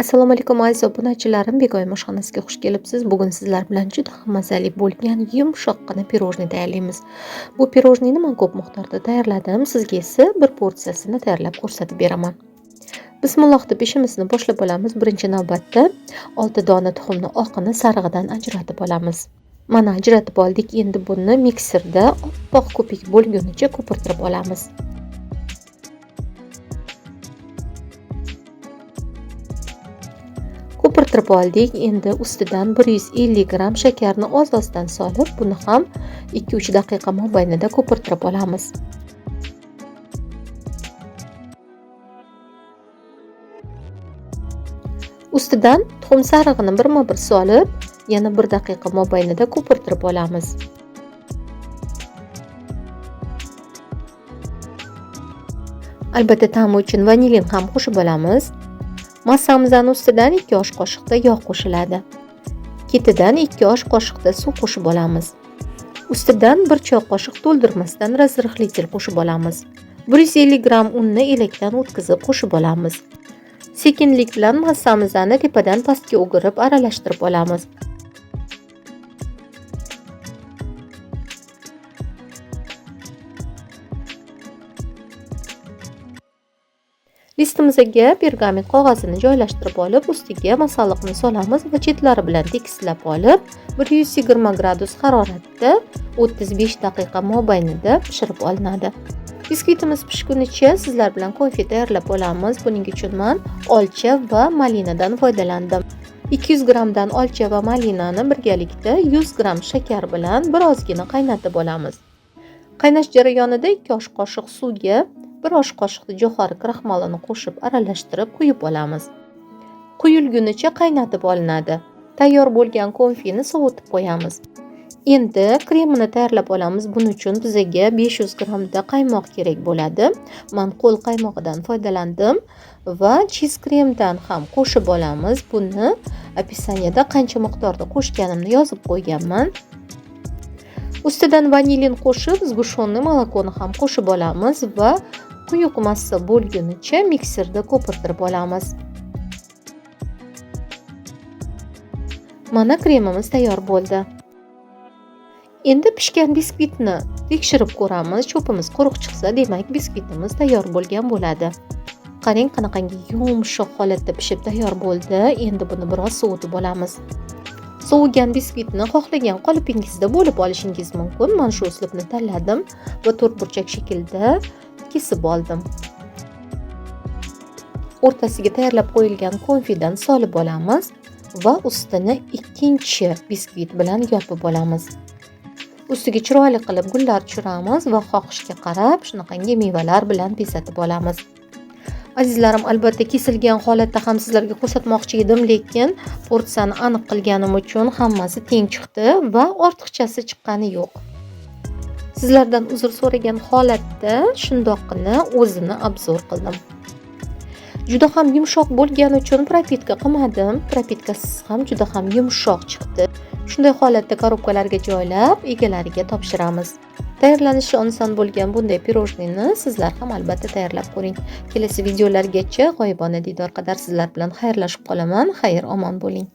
Assalomu alaykum aziz obunachilarim, Begoyim oshxonasiga xush kelibsiz. Bugun sizlar bilan juda ham mazali bo'lgan yumshoqqina pirojniy tayyorlaymiz. Bu pirojniyni men ko'p miqdorda tayyorladim. Sizga esa bir porsiyasini tayyorlab ko'rsatib beraman. Bismillah deb ishimizni boshlab olamiz. Birinchi navbatda 6 dona tuxumni oqini sarig'idan ajratib olamiz. Mana ajratib oldik. Endi buni mikserda oppoq ko'pik bo'lgunicha ko'pirtirib olamiz. Ko'pirtirib oldik. Endi ustidan 150 gramm shakarni oz-ozdan solib, buni ham 2-3 daqiqa mobaynida ko'pirtirib olamiz. Ustidan tuxum sarig'ini birma-bir solib, yana 1 daqiqa mobaynida ko'pirtirib olamiz. Albatta ta'mi uchun vanilin ham qo'shib olamiz. Massamizning ustidan 2 osh qoshiqda yog' qo'shiladi. Ketidan 2 osh qoshiqda suv qo'shib olamiz. Ustidan 1 choy qoshiq to'ldirmasdan разрыхлитель qo'shib olamiz. 150 gramm unni elakdan o'tkazib qo'shib olamiz. Sekinlik bilan massamizni tepadan pastga o'girib aralashtirib olamiz. Listimizga pergament qog'ozini joylashtirib olib, ustiga masalliqni solamiz va chetlari bilan tekislab olib, 120 gradus haroratda 35 daqiqa mobaynida pishirib olinadi. Biskvitimiz pishgunicha sizlar bilan konfet tayyorlab olamiz. Buning uchun men olcha va malinadan foydalandim. 200 grammdan olcha va malinani birgalikda 100 gramm shakar bilan birozgina qaynatib olamiz. Qaynash jarayonida 2 osh qoshiq suvga 1 osh qoshiq jo'xori kraxmalini qo'shib aralashtirib quyib olamiz. Quyilgunicha qaynatib olinadi. Tayyor bo'lgan konfini sovutib qo'yamiz. Endi kremini tayyorlab olamiz. Buning uchun bizga 500 grammda qaymoq kerak bo'ladi. Men qo'l qaymog'idan foydalandim va cheese kremdan ham qo'shib olamiz. Buni описаниеda qancha miqdorda qo'shganimni yozib qo'yganman. Ustidan vanilin qo'shib, сгущенный molokoni ham qo'shib olamiz va quyuq massa bo'lgunicha mikserda ko'pirtirib olamiz. Mana kremimiz tayyor bo'ldi. Endi pishgan biskvitni tekshirib ko'ramiz. Cho'pimiz quruq chiqsa, demak biskvitimiz tayyor bo'lgan bo'ladi. Qarang, qanaqangi yumshoq holatda pishib tayyor bo'ldi. Endi buni biroz sovutib olamiz. Sovigan biskvitni xohlagan qolipingizda bo'lib olishingiz mumkin. Men shu uslubni tanladim va to'rtburchak shaklda kesib oldim. O'rtasiga tayyorlab qo'yilgan konfidan solib olamiz va ustini ikkinchi biskvit bilan yopib olamiz. Ustiga chiroyli qilib gullar tushiramiz va xohishga qarab shunaqangi mevalar bilan bezatib olamiz. Azizlarim, albatta kesilgan holatda ham sizlarga ko'rsatmoqchi edim, lekin porsiyani aniq qilganim uchun hammasi teng chiqdi va ortiqchasi chiqqani yo'q. Sizlardan uzr so'ragan holatda shundoqqina o'zini obzor qildim. Juda ham yumshoq bo'lgani uchun propitka qilmadim. Propitkasiz ham juda ham yumshoq chiqdi. Shunday holatda korobkalarga joylab, egalariga topshiramiz. Tayyorlanishi oson bo'lgan bunday pirojniyni sizlar ham albatta tayyorlab ko'ring. Kelasi videolargacha g'oyibona diydor qadar sizlar bilan xayrlashib qolaman. Xayr, omon bo'ling.